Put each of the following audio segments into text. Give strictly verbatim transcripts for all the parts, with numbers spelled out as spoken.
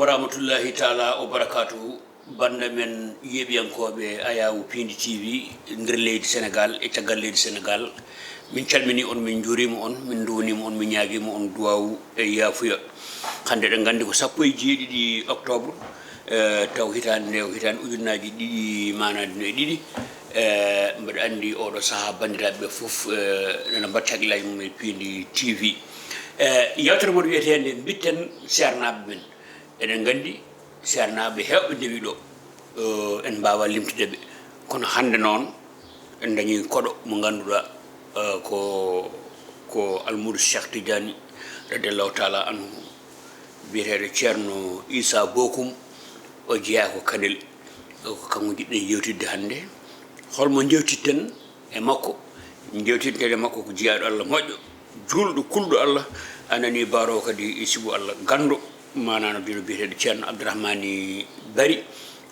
Wa rahmatullahi taala wa barakatuhu. Bannda men yeeɓiyankooɓe Ayaawu Piindi T V nder leydi Senegaal e caggal leydi Senegaal, min calminii on, min njuuriima on, min nduwaniima on, min ñaagiima on duwaawu e yaafuya. Hannde eɗen nganndi ko sappo e jeeɗiɗi octobre, eh, taw hitaande nde ko hitaande ujunnaaji ɗiɗi maanaaji no e ɗiɗi. Eh, mbeɗa anndi oɗo sahaa banndiraaɓe ɓe fof, eh, nana mbaɗta hakkillaaji mum e Piindi T V. Eh, yewtere mon wiyeteende Mbitten Seernaaɓe Men. Eɗen nganndi seernaaɓe heewɓe ndewi ɗo, eh, en mbaawaa limtude ɓe. Kono hannde noon, en dañii koɗo mo ngannduɗaa, eh, ko, ko Almuudu Cheikh Tidiane, radiallahu taala anhu, biyeteeɗo Ceerno Issa Bokum, o jeyaa ko Kanel. Ko kanko njiɗɗen yewtidde hannde. Holmo njewtitten e makko? Njewtitten e makko ko jiyaaɗo Allah moƴƴo, juulɗo, kulɗo Allah, a nanii, baaroowo kadi e sibu Allah, ganndo, maanaa no dino biyeteeɗo Ceerno Abdourahmani Bari,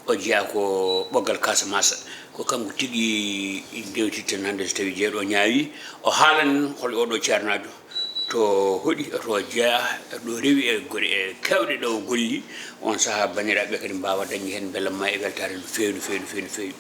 o jeyaa ko Ɓoggal Casamance. Ko kanko tigi njewtitten hannde, so tawii jeeɗo ñaawi, o haalan en hol oɗo ceernaajo, to hoɗi, to jeyaa, ɗo rewi e goɗe e keewɗe ɗo o golli. On sahaa, banndiraaɓe kadi mbaawa dañde heen mbelamma e weltaare no feewi, no feewi, no feewi, no feewi.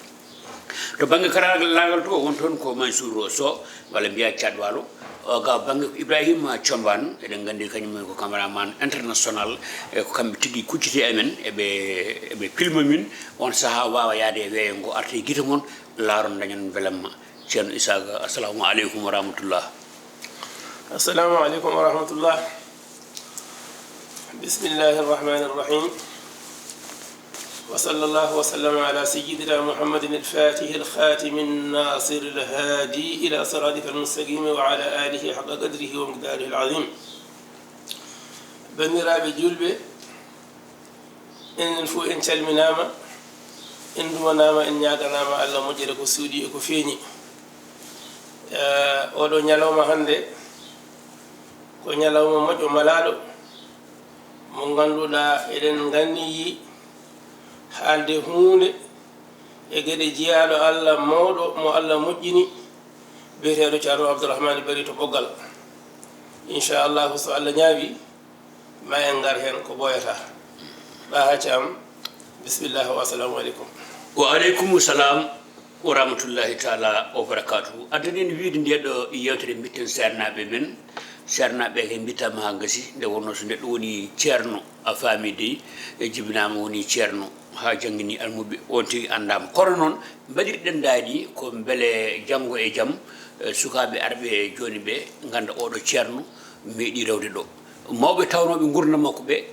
To bannge karallaagal to, won toon ko Mansour Sow, walla mbiyaa Caat Waalo. O ga bannge ko Ibrahima Thiombane, eɗen nganndi kañum en ko cameraman international, e ko kamɓe tigi kucciti e men, eɓe, eɓe pilma min. On sahaa waawa yahde e weeyo ngo, arta e gite mon, laaron, dañon mbelamma. Ceerno Issa Ga, assalamu aleykum wa rahmatullah. Assalamu aleykum wa rahmatullah. Bismillahi rahmani rahim. Wa sallallahu wa sallama ala sayyidina Muhammadin al-fatihi al-khatimi an-nasiri al-hadi ila siratika al-mustaqimi wa ala alihi haqqa qadrihi wa miqdarihi al-azim. Banndiraaɓe juulɓe, enen fof en calminaama, en nduwanaama, en ñaaganaama Allah moƴƴere ko suuɗi e ko feeñi. Eh, oɗo ñalawma hannde ko ñalawma moƴƴo malaaɗo, mo ngannduɗaa eɗen nganniyi haalde huunde e geɗe jiyaaɗo Allah mawɗo mo Allah moƴƴini, biyeteeɗo Ceerno Abdourahmani Bari to Ɓoggal. Inchallahu, so Allah ñaawi, ma en ngar heen ko ɓooyata. Ɗaha Caam, bisimillah, wa assalamu aleykum. Wa aleykum salam wa rahmatullahi taala wa barakatuhu. Addani en wiide nde ɗo yewtere Mbitten Seernaaɓe Men. Seernaaɓe he mbittaama haa ngasi, nde wonnoo so neɗɗo woni ceerno, a faami dey, e jibinaama woni ceerno, haa janngini almuɓɓe, on tigi anndaama. Kono noon, mbaɗirɗen daay ɗi ko mbele janngo e jam, eh, sukaaɓe arɓe jooni ɓe ngannda oɗo ceerno meeɗi rewde ɗo. Mawɓe tawnooɓe nguurndam makko ɓe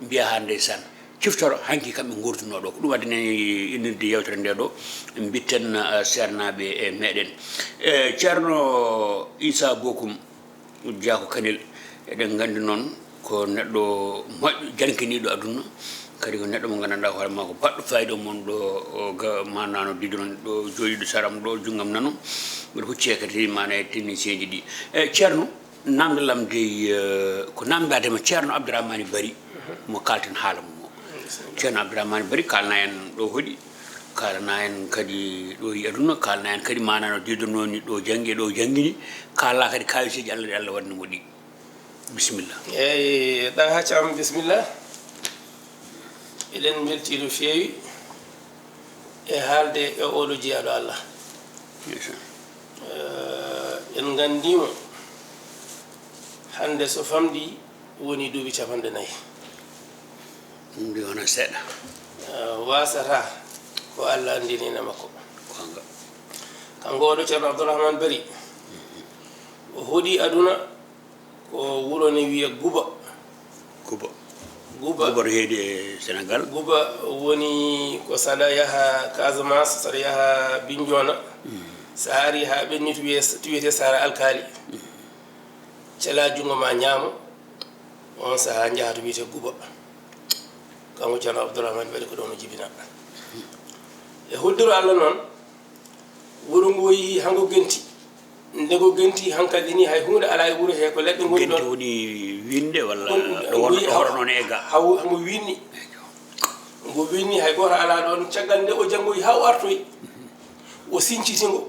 mbiya, haa ndeysaan, ciftoro hanki kamɓe nguurduno ɗo. Ko ɗum addi en innirde yewtere nde ɗo, Mbitten, eh, Seernaaɓe e meɗen. Eh, Ceerno Issa Bokum, Jeyaa ko Kanel, eɗen nganndi noon ko neɗɗo moƴƴo, jankiniiɗo aduna, kadi ko neɗɗo mo nganndanɗaa hoore maa ko baɗɗo faayiida mon ɗo, o ga-, maanaa no diduɗon ɗo, jooɗiiɗo saram ɗo, junngam nano, mbiɗa huccee kadi maanaa e technicien ji ɗi. E Ceerno, naamnde lam dey, eh, ko naamndaade ma Ceerno Abdourahmani Bari, mo kaalten haala mum o. Ceerno Abdourahmani Bari, kaalna en ɗo hoɗi, kaalana en kadi ɗo yi aduna, kaalana en kadi maanaa no diduɗon ni, ɗo janngi, ɗo janngini, kaala kadi kaawiseeji Allah ɗi Allah waɗani mo ɗi. Bisimilla. Eeyi, Ɗaha Caam, bisimilla. Eɗen mbeltii no feewi e haalde e oɗo jiyaaɗo Allah. Ndeysaan. Eh, en nganndii mo hannde so famɗi woni duuɓi capanɗe nayi. Ɗum ɗi wona seeɗa. Eh, waasata ko Allah anndini ene makko. Goonga. Kanko oɗo Ceerno Abdourahmane Bari, o hoɗi aduna ko wuro ne wiya Guba. Guba. Guba. Guba to heedi e Senegal. Guba woni ko saɗa yaha Casamance, saɗa yaha Bignona. Mm. Sa ari ha ɓenni to wiye, to wiyete Sara Alkali. Mm. Cela junngo ma ñaamo, on saha njaha to wiyete Guba. Kanko Ceerno Abdourahmane Bari ko ɗon o jibina. E hoddiro Allah noon, wuro ngo yehi hango genti. Nde ngo genti hankadi ni hay huunde alaa e wuro he, ko leɗɗe ngoni ɗon. Genti woni winnde walla ɗo wonno, ɗo hono noon e ga? Haw, hango winni. Ngo winni, hay gooto alaa ɗon. Caggal nde o janngoyi haa o artoyi, o sinciti ngo,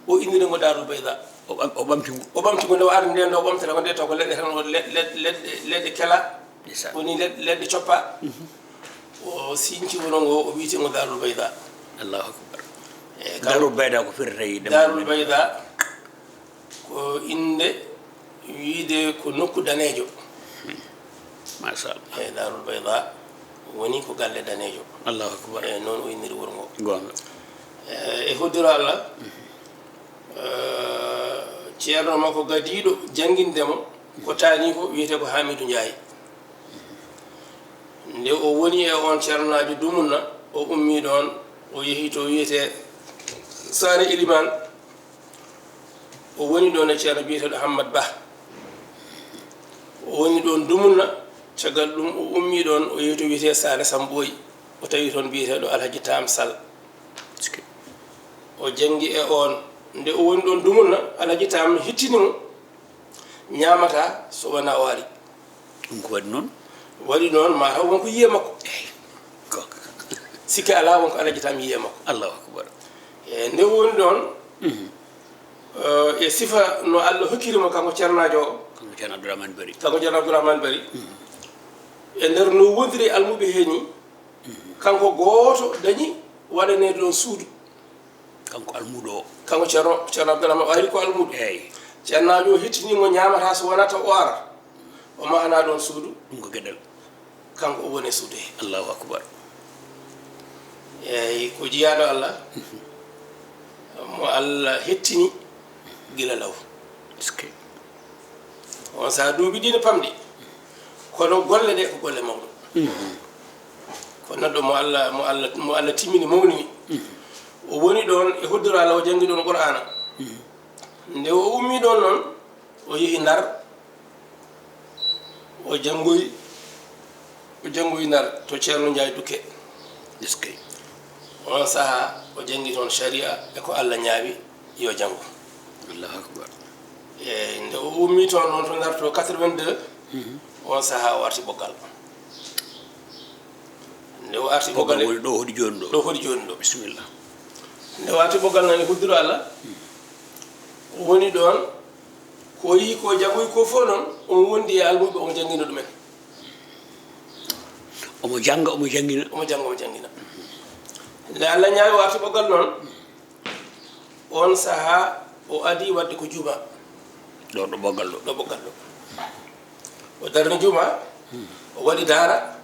o inniri ngo Daarul Bayda. O ɓam-, o ɓamti ngo. O ɓamti ngo, nde o ari nden ɗo, o ɓamtata ngo nde, taw ko leɗɗe tan, o le-, le-, leɗɗe, leɗɗe kela. Ndeysaan. Woni led-, leɗɗe coppa. O sinci wuro ngo, o wiyti ngo Darul Bayda. Allahu akbar. E, kam Darul Bayda ko firata e ɗemngal Darul men? Bayda ko innde wiyde ko nokku daneejo. Machallah. E, Darul Bayda woni ko galle daneejo. Allahu akbar. E, noon o inniri wuro ngo. Goonga. E, e hoddiro Allah, e, ceerno makko gadiiɗo jannginde mo, ko taani ko wiyetee ko Hamidou Ndiaye. Nde o woni e oon ceernaajo dumunna, o ummii ɗoon, o yehi to wiyetee Saare Ilimaan. O woni ɗoon e ceerno biyeteeɗo Hammad Bah. O woni ɗoon dumunna, caggal ɗum o ummii ɗoon, o yehi to wiyetee Saare Samɓooy. O tawi toon biyeteeɗo Alhaji Taam Sal. Sikki. O janngi e oon. Nde o woni ɗoon dumunna, Alhaji Taam hittini mo, ñaamataa so wonaa o ari. Ɗum ko waɗi noon? Waɗi noon, mataw won ko yiye makko. Eey. Goonga. Sikke alaa, won ko Alhaji Taam yiye makko. Allahu akbar. E nde woni ɗoon, mhm, eh, e sifa no Allah hokkiri mo, kanko ceernaajo o. Kanko Ceerno Abdourahmane Bari. Kanko Ceerno Abdourahmane Bari. Mhm. E nder no wondiri e almuɓe hee nii, mhm, kanko gooto dañi waɗaneede ɗoon suudu. Kanko almuudo o. Kanko Ceerno, Ceerno Abdourahmane o ari ko almuudo. Eey. Ceernaajo o hettini mo ñaamataa so wonaa taw o ara. O mahana ɗoon suudu. Ɗum ko geɗal. Kanko o woni e suudu he. Allahu akbar. Eey, ko jiyaaɗo Allah, mo Allah hettini gila law. Est-ce que? On sahaa duuɓi ɗi ne pamɗi. Kono golle ɗe ko golle mawɗo. Mhm. Ko neɗɗo mo Allah, mo Allah, mo Allah timmini, mawnini. Mhm. O woni ɗoon e hoddiro Allah, o janngi ɗoon Qur'aana. Mhm. Nde o ummii ɗoon noon, o yehi Ndar, o janngoyi, o janngoyi Ndar to Ceerno Njaay Dukke. Est-ce que? On sahaa o janngi toon sharia e ko Allah ñaawi yo janngu. Allahu akbar. E nde o ummii toon noon to Ndar to quatre-vingt-deux, mhm, on sahaa o arti Ɓoggal. Nde o arti Ɓoggal Ɓoggal woni ɗo hoɗi jooni ɗo. Ɗo hoɗi jooni ɗo. Bisimilla. Nde o arti Ɓoggal noon e hoddiro Allah, o woni ɗoon, ko o yiyi ko janngoyi ko fof noon, omo wondi e almuɓe, omo janngina ɗumen. Omo jannga, omo janngina. Omo jannga, omo janngina. Nde Allah ñaawi o arti Ɓoggal noon, on sahaa o adii waɗde ko juma. Ɗo, ɗo Ɓoggal ɗo. Ɗo Ɓoggal ɗo. O darni juma, o waɗi daara,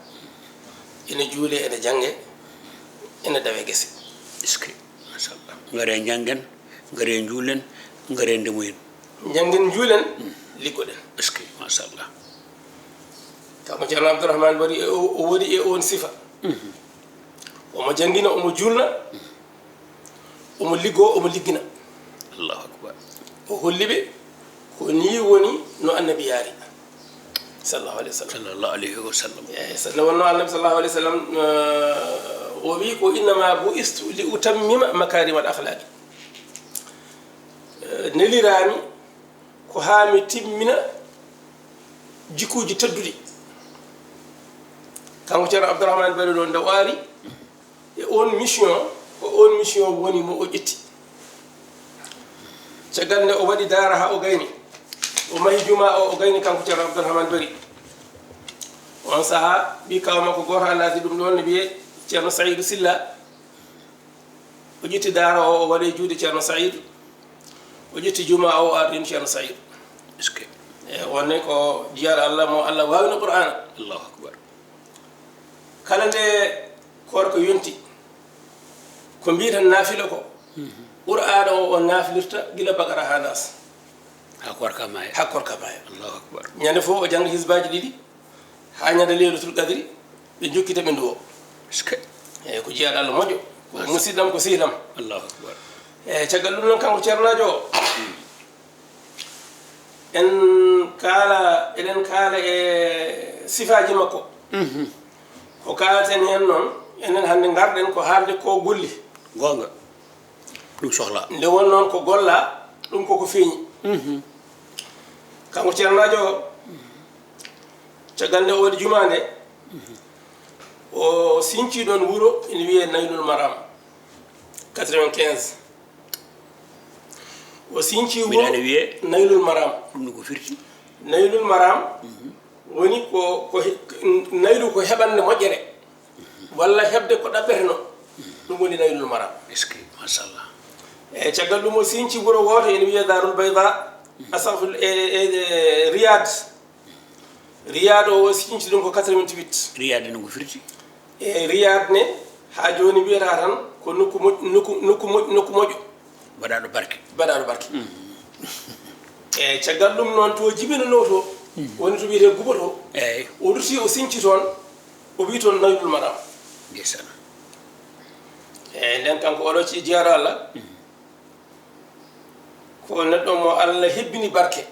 ene juule, ene jannge, ene dawe gese. Est-ce que? Machallah. Ngare njanngen, ngare njuulen, ngare ndemoyen. Njanngen, njuulen, mm, liggoɗen. Est-ce que? Machallah. Kanko Ceerno Abdourahmane waɗi e o, o waɗi e oon sifa. Mhm. Omo janngina, omo juulna, omo liggoo, omo liggina. Allahu akbar. O holli ɓe ko nii woni no Annabi yaari. Sallallahu alayhi wa sallam. Sallallahu alayhi wa sallam. Eey, sa-, nde wonnoo Annabi sallallahu alayhi wa sallam, eh, o wii ko, "Innama bu'istu li utammima makarimal akhlaqi." Eh, neliraami ko haa mi timmina jikkuuji tedduɗi. Kanko Ceerno Abdourahmane Bari ɗo, nde o ari e oon mission, ko oon mission woni mo o ƴetti. Caggal nde o waɗi daara haa o gayni, o mahi juma o, o gayni kanko Ceerno Abdourahmane Bari. On sahaa, ɓii kaaw makko gooto a laati ɗum ɗoon, ne wiyee Ceerno Saïdou Silla. O ƴetti daara o, o waɗi e juuɗe Ceerno Saïd. O ƴetti juma o, o ardini Ceerno Saïd. Est-ce que? E, wonde ko jiyaaɗo Allah mo Allah waawino Qur'aana. Allahu akbar. Kala nde koorka yonti, ko mbiyeten naafila ko, mhm, Qur'aana o, o naafilirta gila Baqara haa Naas. Haa koorka maaya. Haa koorka maaya. Allahu akbar. Ñande fof o jannga hisbaaji ɗiɗi, haa ñande Leylatul Qadri, ɓe njokkita, ɓe nduwo. Est-ce que? Eey, ko jiyaaɗo Allah moƴƴo, ko, masha Allah, musidɗam, ko sehlam. Allahu akbar. Eey, caggal ɗum noon, kanko ceernaajo o, en kaala, eɗen kaala e sifaaji makko. Mhm. Ko kaalaten heen noon, enen hannde ngarɗen ko haalde ko golli. Goonga. Ɗum sohlaa. Nde won noon ko gollaa, ɗum koko feeñi. Mhm. Kanko ceernaajo o, caggal nde o waɗi jumaa nde, o siñcii ɗoon wuro ina wiyee Naylul Maram, quatre-vingt-quinze. O siñcii wuro, mbiɗa wiyee Naylul Maram. Ɗum no ko firti? Naylul Maram, mhm, Woni ko, ko he-, naylu ko heɓande moƴƴere, walla heɓde ko ɗaɓɓeteno. Ɗum woni naylul maram. Est-ce que, machallah. E caggal ɗum o sinci wuro wooto ene wiyee Darul Bayda, astahfirullah, e, e, e Riyad. Riyad o, o sinci ɗum ko quatre-vingt-huit. Riyad no ko firti? E Riyad ne, haa jooni wiyata tan ko nokku moƴ-, nokku, nokku moƴ-, nokku moƴƴo. Baɗaaɗo barke. Baɗaaɗo barke. Mm. E caggal ɗum noon, to jibinanoo to, mm, woni to wiyetee Gubo to, eyyi, o rutti, o sinci toon, o wi toon naylul maram. Ndeysaan. E nden kanko oɗo ci-, jiyaaɗo Allah, mm, ko neɗɗo mo Allah hebbini barke.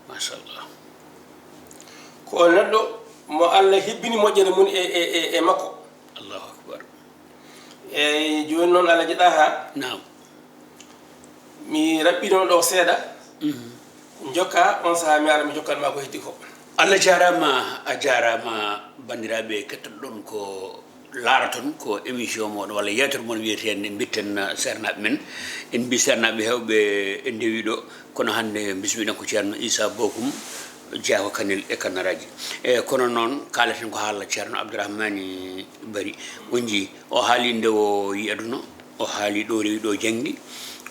Machallah. Ko neɗɗo mo Allah hebbini moƴƴere mum e, e, e, e makko. Allahu akbar. Eyyi, jooni noon, Alhaji Ɗaha. Naam. Mi raɓɓino ɗo seeɗa. Mhm. Jokka, on sahaa mi ara mi jokkat ma ko heddi ko. Allah jaaraama, a jaaraama, banndiraaɓe kettotooɓe ko laaraton ko émission mon walla yeewtere mon wiyeteende Mbitten Seernaaɓe Men. En mbii seernaaɓe heewɓe e ndewi ɗo, kono hannde bismiɗen ko Ceerno Issa Bokum, jeyaa ko Kanel e Kannaraaji. E kono noon, kaaleten ko haala Ceerno Abdourahmani Bari. On njii, o haali nde o yi aduna, o haali ɗo rewi, ɗo janngi,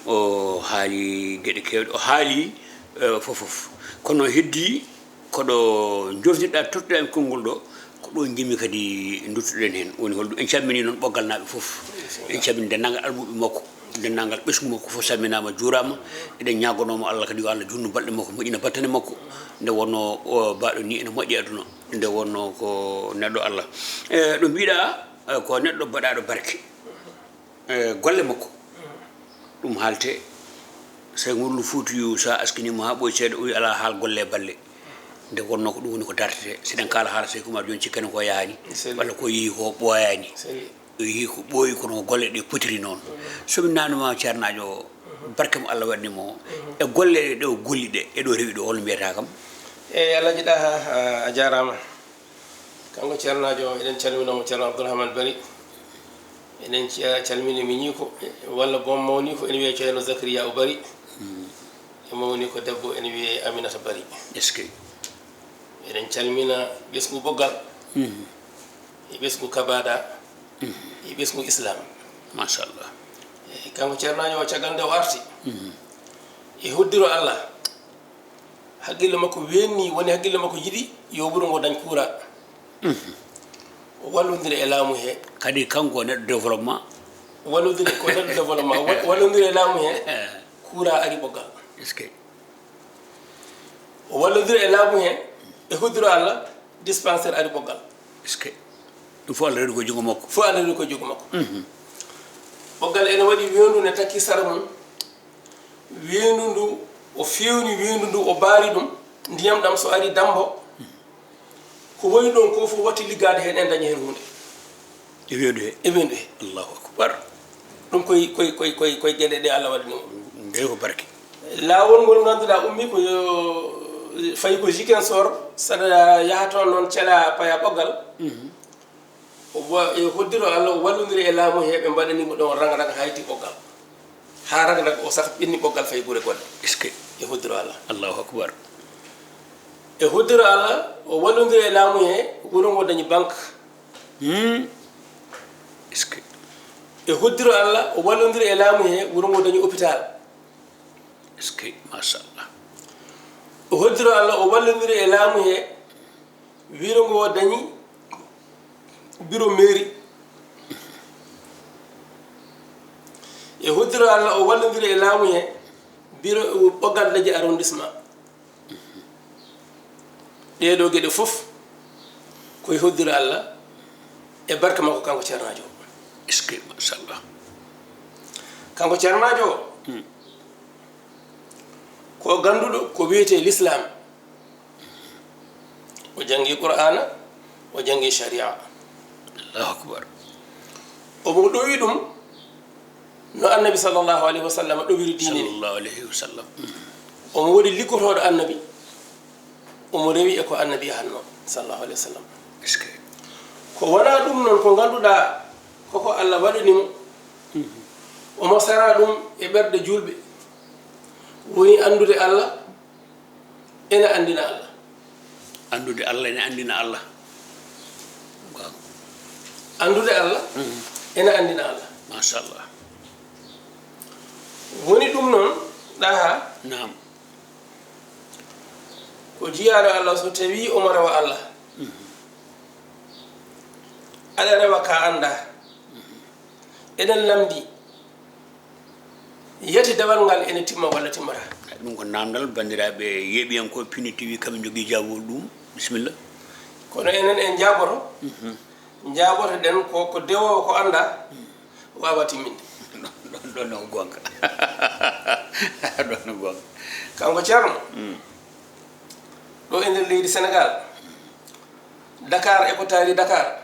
o haali geɗe keewɗe, o haali, eh, fof fof. Kono heddi ko ɗo jofnirɗa, tottuɗa en konngol ɗo, ko ɗo njimi kadi duttuɗen heen. Woni holɗum? En calminii noon Ɓoggal naaɓe fof. En calminii denndaangal almuɓɓe makko, denndaangal ɓesngu makko fof salminaama, juuraama. Eɗen ñaagonoo mo Allah kadi yo Allah juutnu balɗe makko, moƴƴina battane makko. Nde wonnoo o baaɗo nii ene moƴƴi aduna. Nde wonnoo ko neɗɗo Allah. E, ɗo mbiɗa, e, ko neɗɗo baɗaaɗo barke. E, golle makko, ɗum haalte. Sey ngol Fuutiyu, so a askiniima haa ɓooyi seeɗa, o wi alaa haal golle e balle. Nde wonnoo ko ɗum woni ko dartete. Siɗen kaala haala Seyku Umar jooni, cikkani ko yahaani. Seli. Walla ko yehi ko ɓooyaani. Seli. O yehi ko ɓooyi, kono ko golle ɗe potiri noon. So mi nanuno ma, ceernaajo o, barke mo Allah waɗni mo, e golle ɗe o golli ɗe, e ɗo rewi ɗo, hol mbiyata kam? Eyi, Alhaji Ɗaha, a, a jaaraama. Kanko ceernaajo o, eɗen calmina mo, Ceerno Abdourahmane Bari. Eɗen ca-, calmini mi ñiiko, walla boom mawniiko, ene wiyee Ceerno Zakariya o Bari. Mm. E mawniiko debbo, ene wiyee Aminata Bari. Est-ce que? Eɗen calmina ɓesngu Ɓoggal, mhm, e ɓesngu Kabada, mhm, e ɓesngu Islam. Machallah. E kanko ceernaajo o, caggal nde o arti, mhm, e hoddiro Allah, haqqille makko weenni, woni haqqille makko yiɗi yo wuro ngo dañ kuura. Mhm. O wallondira e laamu he. Kadi kanko neɗɗo développement. Wallondira ko neɗɗo développement. Wa-, wallondira e laamu he. Eh. Kuura ari Ɓoggal. Est-ce que? O wallondira e laamu he, e hoddiro Allah, dispensaire ari Ɓoggal. Est-ce que? Ɗum fof Allah rewi ko junngo makko. Fof Allah rewi ko junngo makko. Mhm. Ɓoggal ene waɗi weendu ne takki sara mum. Weendu ndu, o feewni weendu ndu, o baari ɗum. Ndiyam ɗam so ari Dammbo, ko woni ɗon ko fof watti liggaade heen, en daña heen huunde. E weendu he. E weendu he. Allahu akbar. Ɗum koye, koye, koye, koye, koye geɗe ɗe Allah waɗani mo. Nde ko barke. Laawol ngol ngannduɗaa ummi ko yo, fayi ko Ziguinchor, saɗa yaha toon noon, cela paya Ɓoggal. Mhm. O wa-, e hoddiro Allah, o wallondiri e laamu he, ɓe mbaɗani mo ɗon rang-rang haa yetti Ɓoggal. Haa rang-rang o sah ɓenni Ɓoggal fayi gure goɗɗe. Est-ce que? E hoddiro Allah. Allahu akbar. E hoddiro Allah, o wallondiri e laamu he, wuro ngo dañi banque. Hmm. Est-ce que? E hoddiro Allah, o wallondiri e laamu he, wuro ngo dañi hôpital. Est-ce que? Machallah. O hoddiro Allah, o wallondiri e laamu he, wuro ngo dañi bureau mairie. E hoddiro Allah, o wallondiri e laamu he, bureau Ɓoggal dañi arrondissement. Ɗee ɗoo geɗe fof ko e hoddiro Allah e barka makko kanko ceernaajo o. Est-ce que? Machallah. Kanko ceernaajo o, hmm, ko gannduɗo ko wiyetee l'islam. O janngi Qur'aana, o janngi Sharia. Allahu akbar. Omo ɗowi ɗum no Annabi sallallahu alayhi wa sallam ɗowiri diine ni. Sallallahu alayhi wa sallam. Omo woni liggotooɗo Annabi, omo rewi e ko Annabi yahatnoo, sallallahu alayhi wa sallam. Est-ce que? Ko wonaa ɗum noon, ko ngannduɗaa koko Allah waɗani mo, mhm, omo sara ɗum e ɓerɗe juulɓe, woni anndude Allah, ene anndina Allah. Anndude Allah ene anndina Allah. Waaw. Anndude Allah ene anndina Allah. Machallah. Woni ɗum noon, ɗaha, Naam. ko jiyaaɗo Allah, so tawii omo rewa Allah, aɗa rewa ka anndaa. Eɗen lamndii, yati dewal ngal ene timma walla timmata? Ɗum ko naamndal banndiraaɓe yeeɓiyankooɓe Pini T V, kam njogii jaawol ɗum. Bisimilla. Kono enen en njaaboto, njaaboto-ɗen ko, ko dewoowo ko anndaa, waawa timminde. Ɗon, ɗon, ɗon ko goonga. Ɗon ko goonga. Kanko Ceerno, ɗo e nder leydi Senegaal, Dakar e ko taari Dakar,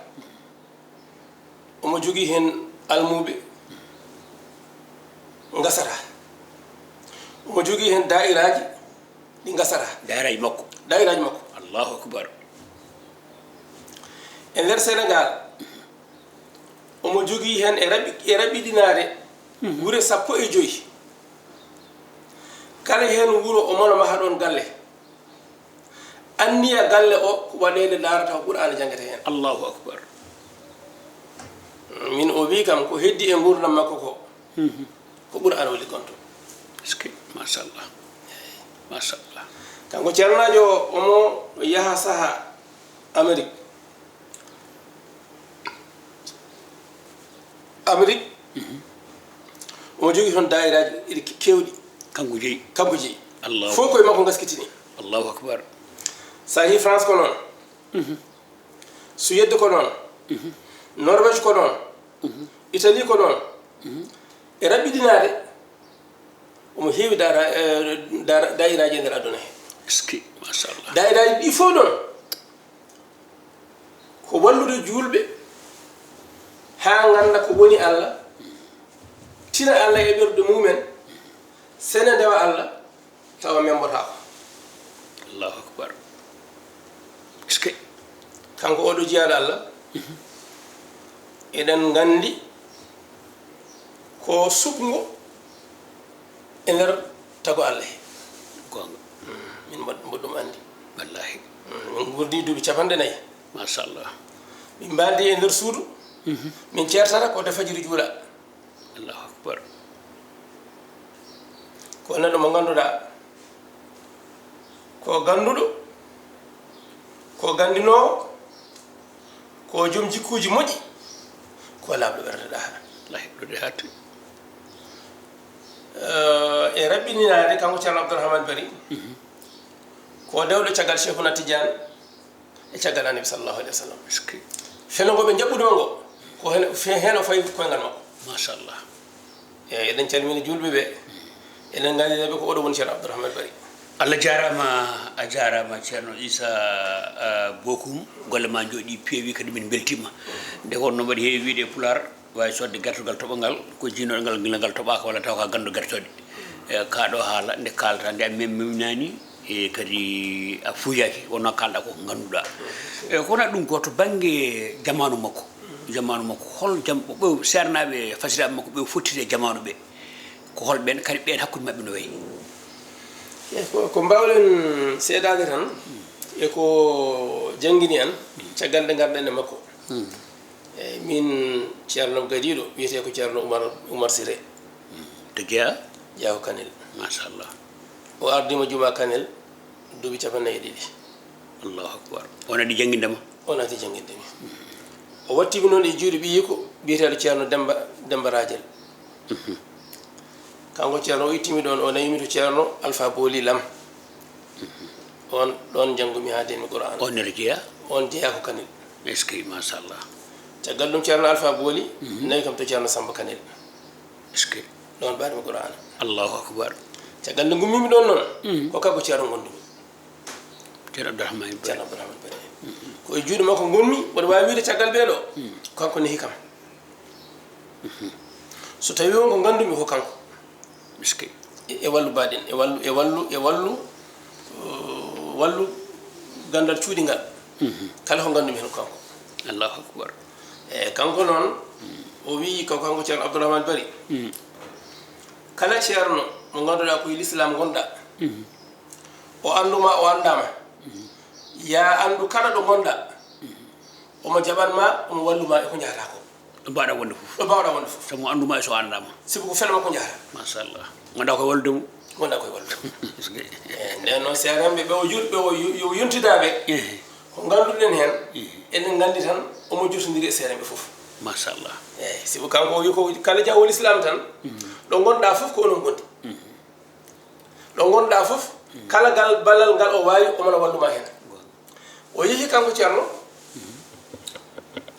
omo jogii heen almuuɓe ngasata. Omo jogii heen daa'iraaji ɗi ngasata. Daa'iraaji makko. Daa'iraaji makko. Allahu akbar. E nder Senegaal, omo jogii heen e raɓi-, e raɓɓiɗinaade wure sappo e joy. Kala heen wuro omo maha ɗoon galle. Anniya galle o ko waɗeede ndaarata ko Qur'aana janngata heen. Allahu akbar. Min o wii kam ko heddi e nguurndam makko ko, ko Qur'aana o liggonto. Est-ce que, machallah. Machallah. Kanko ceernaajo o, omo yaha saha Amerik. Amerik, omo jogii toon daa'iraaji ɗi keewɗi. Kanko jeyi. Kanko jeyi. Allahu Fof koye makko ngaskitini. Allahu akbar. So a yehii France ko noon. Suède ko noon. Norvège ko noon. Italie ko noon. E raɓɓiɗinaade, omo heewi daara-, eh, daara-, daa'iraaji e nder aduna he. Est-ce que, machallah. Daa'iraaji ɗi fof noon, ko wallude juulɓe haa ngannda ko woni Allah, tina Allah e ɓerɗe mumen, sene ndewa Allah, tawa membotaako. Allahu akbar. Est-ce que? Kanko oɗo jiyaaɗo Allah, eɗen nganndi ko suɓngo e nder tago Allah he. Goonga. Min mbaɗ-, mbaɗ ɗum anndi. Wallahi. Min nguurdi duuɓi capanɗe nayi. Machallah. Min mbaadi e nder suudu. Min ceertata ko de fajiri juula. Allahu akbar. Ko neɗɗo mo ngannduɗaa, ko gannduɗo, ko ganndinoowo, ko joom jikkuuji moƴƴi, ko laaɓɗo ɓerɗe ɗaha. Wallahi, ɗo de hatti. Eh, e raɓɓininaade kanko Ceerno Abdourahmane Bari, ko dewɗo caggal Cheikhuna Tidiane, e caggal Annabi sallallahu alaihi wasallam. Est-ce que? Felo ngo ɓe njaɓɓunoo ngo, ko heen, fe-, heen o fawi koyngal makko. Machallah. Eeyi, eɗen calmina juulɓe ɓe, eɗen nganndina ɓe ko oɗo woni Ceerno Abdourahmane Bari. Allah jaaraama, a jaaraama Ceerno Issa, ah, Bokum, golle ma njooɗii peewi kadi min mbeltiima. Nde wonno mbaɗi heewi wiyde e Pulaar, waawi soodde gertogal toɓo ngal, ko jiinooɗo ngal gila ngal toɓaaka walla taw ko a ganndo gertooɗe. E kaa ɗo haala nde kaalata nde a mem-, memnaani, e kadi a fuuyaaki, wonno kaalɗa ko ko ngannduɗaa. E kono ɗum ko to bannge jamaanu makko. Jamaanu makko, hol jam-, ɓe seernaaɓe fasiraaɓe makko ɓe fottiri e jamaanu ɓe? Ko hol ɓeen kadi ɓeen hakkunde maɓɓe no wayi? E ko, ko mbaawɗen seedaade tan, e ko janngini en, caggal nde ngarɗen e makko. Eeyi, min Ceerno am gadiiɗo, wiyetee ko Ceerno Umar, Umar Siré. To Jeyaa? Jeyaa ko Kanel. Machallah. O ardiima jumaa Kanel duuɓi capanɗe nayi e ɗiɗi. Allahu akbar. O natti jannginde ma? O natti jannginde mi. O watti mi noon e juuɗe ɓiyiiko biyeteeɗo Ceerno Demmba, Demmba Rajel. Kanko Ceerno o itti mi ɗoon, o nawi mi to Ceerno Alfa Booli Lam. Oon, ɗoon njanngumi haa ndenmi Qur'aana. Oon ne to jeyaa? Oon jeyaa ko Kanel. Est-ce que, machallah. Caggal ɗum Ceerno Alfa Booli nawi kam to Ceerno Samba Kanel. Est-ce que? Ɗoon mbaɗmi Qur'aana. Allahu akbar. Caggal nde ngummimi ɗoon noon, ko kanko Ceerno ngondumi. Ceerno Abdourahmane Bari. Ceerno Abdourahmane Bari. Ko e juuɗe makko ngonmi, mboɗo waawi wiyde caggal ɓee ɗoo, ko kanko nehi kam. So tawii won ko nganndumi ko kanko. Est-ce que? E, e wallu baaɗen, e wallu, e wallu, e wallu, uh, wallu ganndal cuuɗi ngal. Kala ko nganndumi heen ko kanko. Allahu akbar. E kanko noon, o wii ko kanko Ceerno Abdourahmane Bari. Kala ceerno mo ngannduɗaa ko e lislaam ngonɗaa, o annduma, o anndaama, Yaa anndu kala ɗo ngonɗaa. Omo jaɓan ma, omo wallu ma e ko njahataa ko. Ɗo mbaawɗaa wonde fof. Ɗo mbaawɗaa wonde fof. Sabu o anndu ma e so o anndaa ma. Sibu ko felo makko njahataa. Machallah. Ngonɗaa koye wallude mo. Ngonɗaa koye wallude mo. Eskey. Eh, nden noon seerenɓe ɓe o jur-, ɓe o yo-, yo-, yontidaaɓe. Eh. Ko ngannduɗen heen, eh, eɗen nganndi tan omo jotondiri e seerenɓe fof. Machallah. Eey, sibu kanko o wi ko kala jahoowo Lislaam tan, mm, ɗo ngonɗaa fof ko onon ngondi. Mm. Ɗo ngonɗaa fof, mm, kala gal ballal ngal o waawi, omo na wallu ma heen. Bon. O yehi kanko Ceerno, mm,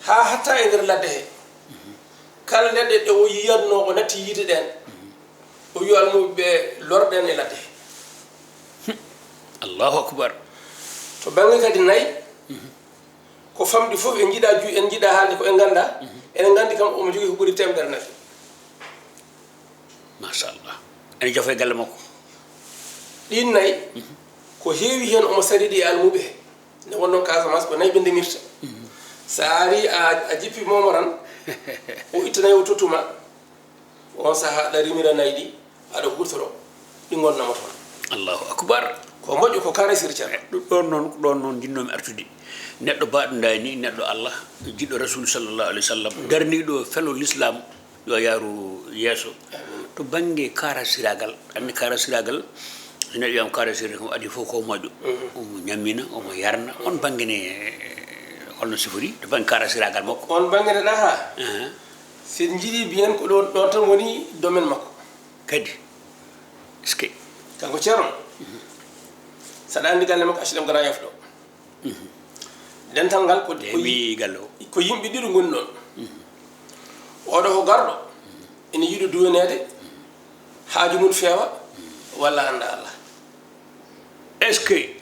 haa hatta e nder ladde he. Mm. Kala leɗɗe ɗe o yiyatnoo, o natti yiide ɗeen. Mm. O wi almuuɓe ɓe, lorɗen e ladde he. Allahu akbar. To bannge kadi nayi, mhm, ko famɗi fof en njiɗaa ju-, en njiɗaa haalde ko en nganndaa, mhm, eɗen nganndi kam omo jogii ko ɓuri teemedere nayi. Machallah. Ene jofo e galle makko. Ɗiin nayi, mhm, ko heewi heen omo sariɗi e almuuɓe he. Nde wonnoon Casamance ko nayi ɓe ndemirta. Mhm. So a arii a, a jippi moomo tan, o itta nayi o tottu ma. On sahaa aɗa rimira nayi ɗi, aɗa huutoro, ɗi ngonnamo toon. Allahu akbar. Ko moƴƴo, ko kara sirri Ceerno. Ɗum ɗoon noon, ko ɗoon noon njinnoomi artude. Neɗɗo baaɗo ndaani, neɗɗo Allah, jiɗɗo Rasul sallallahu alaihi wasallam, darniiɗo felo Lislaam, yo yaaru yeeso. Amiin. To bannge karasiraagal, anndi karasiraagal, so neɗɗo wiyama karasiraagal, ko adii fof ko moƴƴo. Mhm. Omo ñammina, omo yarna. On bannge ne, holno sifori? To bannge karasiraagal makko. On bannge ne ɗaha? Aha. Si en njiɗi mbiyen ko ɗon, ɗon tan woni domaine makko. Kadi. Eskey. Kanko Ceerno. Mhm. Saɗa anndi galle makko H L M Grand Yoff ɗo. Mhm. Dental ngal ko, ko yim-, galle o, ko yimɓe ɗiɗo ngoni ɗon. Mhm. Oɗo ko garɗo, ina yiɗi duwaneede, haaju mum feewa, walla annda Allah. Eskey.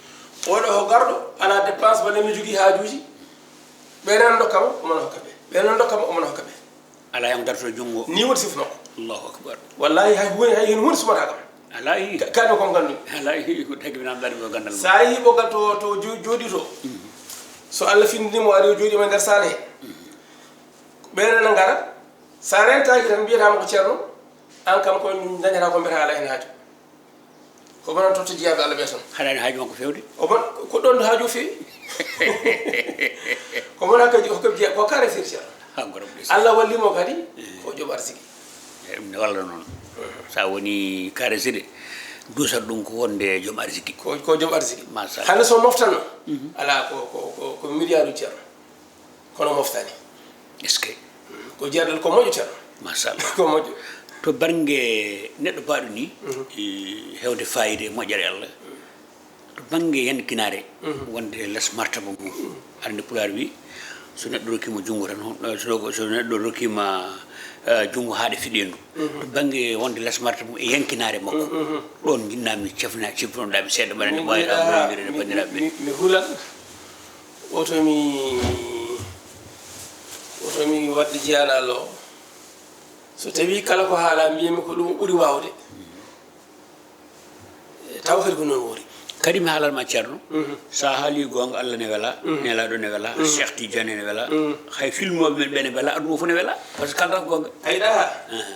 Oɗo ko garɗo, alaa dépense, walla ene jogii haajuuji. Ɓe nana ndokka mo, omo nana hokka ɓe. Ɓe nana ndokka mo, omo nana hokka ɓe. Alaa heen ko dartotoo junngo. Nii woni sifa makko. Allahu akbar. Wallaahi hay huunde, hay heen huunde sumata kam. Alaa hi. Ka-, kaɗo ko nganndu. Alaa hi, ko tagi mi namdaade mo ganndal. So a yehii ɓogal to, to jo-, jooɗii to. Mhm. So Allah findini mo, ari o jooɗiima e nder saare he. Mhm. Ɓeen ene ngara. So a rentaaki tan, mbiyata mo ko Ceerno. Aan kam ko dañata ko mbiyata alaa heen haaju. Ko omo nana totta jiyaaɓe Allah ɓe tan. Haɗaani haaju makko feewde? Omo, ko ɗoon haaju o feewi. Ko omo nana kadi, ko jiya-, ko kare firti Allah. Ha, gorom ɗo. Allah walli mo kadi, eh, ko joom arsiki. Eh, ɗum ne walla noon. Mhm. So a woni kare side, duusat ɗum ko wonde joom arsiki. Ko, ko joom arsiki. Machallah. Hannde so moftanno, mhm, alaa ko, ko, ko, ko milliard uji Ceerno. Kono moftani. Eskey. Ko jeeɗal ko moƴƴo tan. Machallah. Ko moƴƴo. To bannge neɗɗo baaɗo ni, mhm, e heewde fayida e moƴƴere Allah. To bannge yankinaare, mhm, wonde les martaba mum. Mhm. Aɗa anndi Pulaar wi, so neɗɗo rokkiima junngo tan, hon-, so, so neɗɗo rokkiima, eh, junngo haa ɗe fiɗeendu. Mhm. To bannge wonde les martaba mum e yankinaare makko. Mhm, mhm. Ɗoon njinnami cefna-, cifronoɗaa mi seeɗa, mbaɗa mi, mi, mi, mi, mi, mi, mi, mi, mi hulan. Woto mi, woto mi waɗde jiyaanaa law. So tawii kala ko haalaa, mbiyatmi ko ɗum ɓuri waawde. E taw kadi ko noon woori. Kadi mi haalan ma, Ceerno, mhm, so a haalii goonga, Allah ne welaa, mhm, Nelaaɗo ne welaa, mhm, Cheikh Tidiane ne welaa, mhm, hay filmooɓe men ɓe ne mbelaa, aduna o fof ne welaa, par ce que kaalata ko goonga. Ay ɗaha. Aha.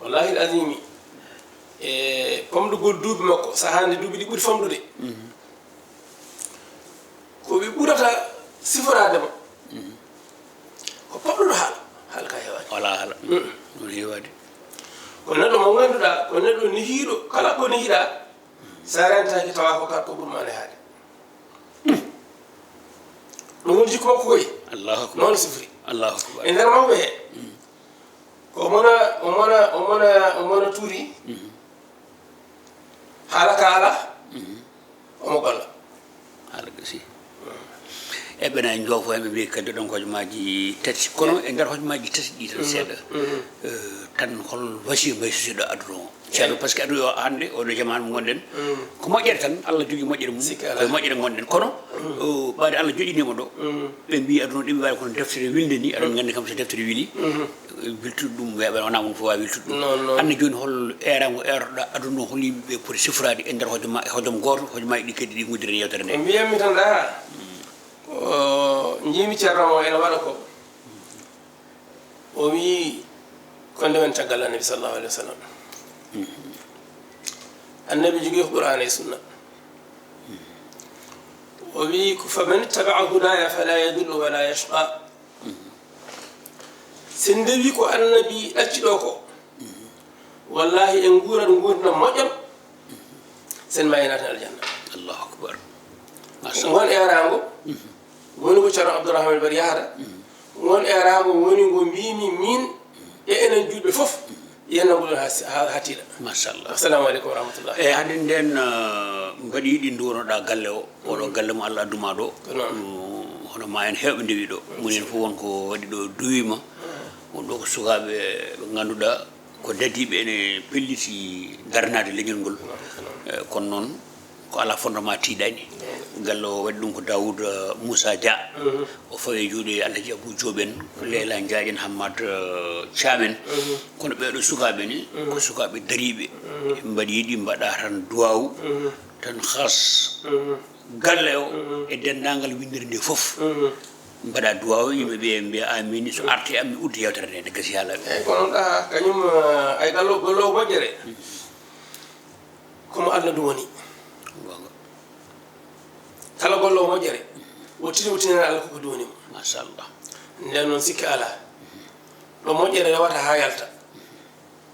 Wallahi azimi, e famɗugol duuɓi makko, sahaa nde duuɓi ɗi ɓuri famɗude. Mhm. Ko ɓe ɓurata siforaade mo. Mhm. Ko paɓɗuɗo haala, haala ka heewaani. Wala haala. Mm. Ɗum heewaani. Ko neɗɗo mo ngannduɗaa, ko neɗɗo nehiiɗo, kala ko nehiɗaa, sa rentaaki tawa ko kanko ɓuri ma nehaade. Mm. Ɗum woni jikku makko koy. Allahu akbar. Noon sifori. Allahu akbar. E nder mawɓe he. Mm. Ko mona, o mona, o mona, o mona turi. Mhm. Haala ka ala, mhm, omo golla. Haala gasi. Eɓe na joofo, eɓe mbiya kadi ɗon ko hojomaaji tati. Kono e nder hojomaaji tati ɗi tan, mhm, seeɗa. Mhm. Eh, tan hol wasiya mbayi sosiɗo aduna o? Ceerno, eh, par ce que aduna o hannde, oɗo jamaanu mo ngonɗen, mm, ko moƴƴere tan, Allah jogii moƴƴere mum, sikki alaa, koye moƴƴere ngonɗen. Kono, mm, o, ɓaade Allah joƴƴiniima ɗo, mm, ɓe mbiyi aduna ɗiɓi waɗa kono deftere wilnde ni, aɗa, mm, nganndi kam so deftere wili, mhm, wiltude ɗum weeɓa, wonaa mum fof waawi wiltude ɗum. Noon, noon. Hannde jooni hol eeraango eerotoɗaa aduna o, hol yimɓe ɓe poti siforaade e nder hojoma-, hojom gooto, hojomaaji ɗi kadi ɗi nguddiri e yeewtere nde? Ko mbiyatmi tan ɗaa, mm, ko njiimi Ceerno o ene waɗa ko. O wii, ko ndewen caggal Annabi sallallahu alaihi wasallam. Annabi jogii ko Qur'aana e Sunna. O wi ko: "Faman ittaba'a hudaya fala yadillu wala yashqa." Sen ndewi ko annabi ɗacci ɗo ko, wallahi en nguurat nguurdam moƴƴam, sen ma en naatan aljanna. Allahu akbar. Ngon e araango woni ko Ceerno Abdourahmane Bari Yahata. Ngon e araango woni ngo mbimi min e enen julɓe fof, yennagol ha, ha, ha tiiɗa. Machallah. Assalamu aleykum wa rahmatullah. E hannde nden, uh, mbaɗi ɗi nduwonoɗa galle o, oɗo galle mo Allah adduma ɗo. Ko noon. Mm, hono ma en heewɓe ndewi ɗo. Moni en fof won ko waɗi ɗo duwima. Won ɗo ko sukaaɓe ɓe ngannduɗaa ko dadiiɓe ene pelliti darnaade leñol ngol. Eh, kono noon ko alaa fondement tiiɗaani. Galle o waɗi ɗum ko Daouda, eh, Moussa Dia. O fawi e juuɗe Alhaji Abou Diop en, Leila Ndiaye en, Hammat, eh, Thiam en. Kono ɓeeɗo sukaaɓe ni, ko sukaaɓe dariiɓe. Mbaɗi yiɗi mbaɗa tan duwaawu, tan khas galle o e denndaangal winndere nde fof. Mbaɗa duwaawu, yimɓe ɓe mbiya amini, so arti am mi uddi yewtere nde, nde gasi haa laaɓi. Eeyi, kono ɗa kañum, eh, ay gallo gollowo moƴƴere. Ko mo Allah duwoni. Goonga. Kala gollowo moƴƴere, o tini, o tinani Allah koko duwoni mo. Machallah. Nden noon sikke alaa. Ɗo moƴƴere rewata haa yalta.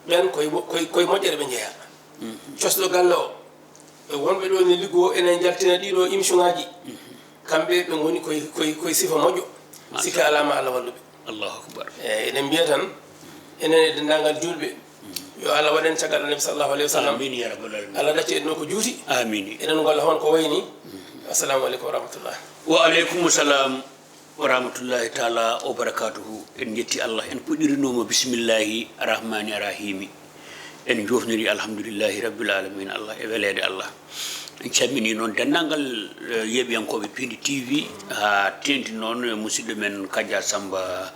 Ɓen koye mo-, koye, koye moƴƴere ɓe njeyaa. Cosɗo galle o, e wonɓe ɗo ne liggoo, ene njaltina ɗiɗo émission ngaji. Kamɓe ɓe ngoni koye, koye, koye sifa moƴƴo. Sikke alaa ma Allah wallu ɓe. Allahu akbar. Eeyi, eɗen mbiya tan, enen e denndaangal juulɓe, yo Allah waɗ en caggal Annabi sallallahu alayhi wa sallam. Amin ya rabbal alamin. Allah ɗacci en ɗo ko juuti. Amin. Eɗen ngolla hon ko wayni. Assalamu aleykum wa rahmatullah. Wa aleykum salam wa rahmatullahi taala wa barakatuhu. En njetti Allah, en puɗɗirinooma bismillahi rahmani rahimi. En joofniri alhamdulillahi rabbil alamin, Allah e weleede Allah. En calmini noon denndaangal, eh, yeeɓiyankooɓe Piindi T V, haa teeŋti noon e musidɗo men Kaja Samba,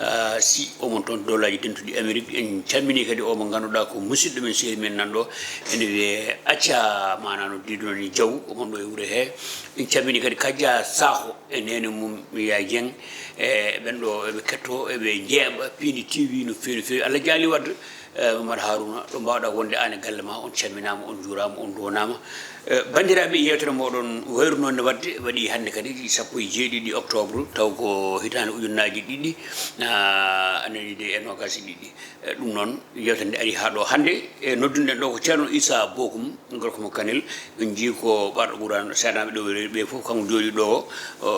ah, Sy, omon toon Dowlaaji Dentuɗi Amerik. En calmini kadi o mo ngannduɗaa ko musidɗo men, sehil men nan ɗo, ene wiyee Acca, maanaa no mbiɗon ni Jaw, omon ɗo e wuro he. En calmini kadi Kaja Sakho e neene mum Yaay Dieng, e ɓen ɗo eɓe kettoo, eɓe njeeɓa Piindi T V no feewi, no feewi. Allah jaali wadde. Eh, Mamadou Harouna, ɗo mbaawɗaa wonde aan e galle ma, on calminaama, on njuuraama, on nduwanaama. Eh, banndiraaɓe, yeewtere mooɗon wayruno nde waɗde, waɗi hannde kadi sappo e jeeɗiɗi octobre, taw ko hitaande ujunnaaji ɗiɗi, ah, a nani de, e noogaas e ɗiɗi. Eh, ɗum noon, yeewtere nde ari haa ɗo hannde. E noddunɗen ɗo ko Ceerno Issa Bokum, gorko mo Kanel, en njii ko ɓaarɗo Quraan, seeɗanaaɓe ɗo ɓe fof, kanko jooɗi ɗo, o,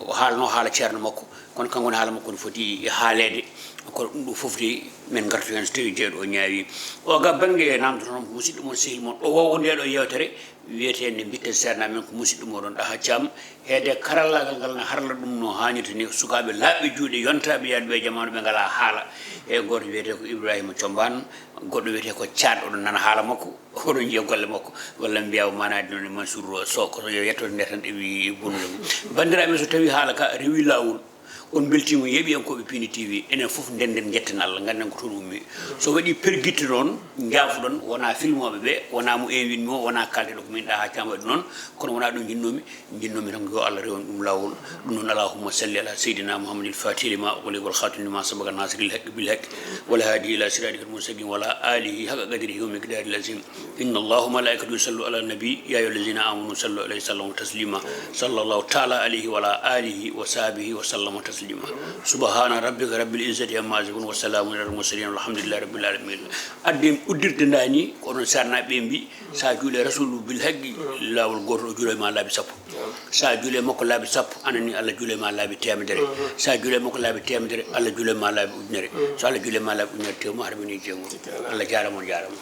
o haalno haala ceerno makko. Kono kanko woni haala makko no foti haaleede. Kono ɗum ɗo fof de, men ngartu heen so tawi jeeɗo o ñaawi. O ga bannge namdoto noon ko musidɗo mon, sehil mon, ɗo woowo nde ɗo yeewtere, wiyetee nde mbitten seeɗa men ko musidɗo mooɗon Ɗaha Caam. Heede karallaagal ngal na harla ɗum no haanirta ni, sukaaɓe laaɓɓe juuɗe, yontaaɓe yaaduɓe e jamaanu ɓe ngalaa haala. E gooto wiyetee ko Ibrahima Combaan, goɗɗo wiyetee ko Caat, oɗon nana haala makko. Oɗon njiya golle makko, walla mbiyaa o maanaade noon e Mansour Sow, kono yo yettoode nde tan ɗewi bonnude mo. Banndiraaɓe, so tawii haala ka rewi laawol, on mbeltiima yeeɓiyankooɓe Piindi T V, enen fof ndennden njetten Allah, ngannden ko toon ummi. So waɗii pergitte noon, njaafuɗon, wonaa filmooɓe ɓe, wonaa mo invite mi o, wonaa kaalteɗo ko min Ɗaha Caam waɗi noon, kono wonaa ɗum njinnoomi. Njinnoomi tan ko yo Allah rewan ɗum laawol. Ɗum noon, allahumma salli ala sayyidina Muhammadil fatihi lima ughliqa wal khatimi lima sabaqa nasiril haqqi bil haqqi wal hadi ila siratikal mustaqim wa ala alihi haqqa qadrihi wa miqdaril azim. Inna allaha wa malaikatahu yusallu ala nabi, ya ayyuhallazina amanu sallu alayhi wa sallimu taslima. Sallallahu ta'ala alayhi wa ala alihi wa sahbihi wa sallama taslima. Subhana rabbika rabbil izzati amma yasifun wa salamun ala al mursalin walhamdulillahi rabbil alamin. Adde uddirde ndani ko onon sarnaɓe mbi Sa juulee Rasulu bil haqqi, laawol gootol o juulee ma laabi sappo. Sa juulee makko laabi sappo, anani Allah juulee ma laabi teemedere. Sa juulee makko laabi teemedere, Allah juulee ma laabi ujunere. So Allah juulee ma laabi ujunere, tew ma harbini jeego. Allah jaaraama, on jaaraama.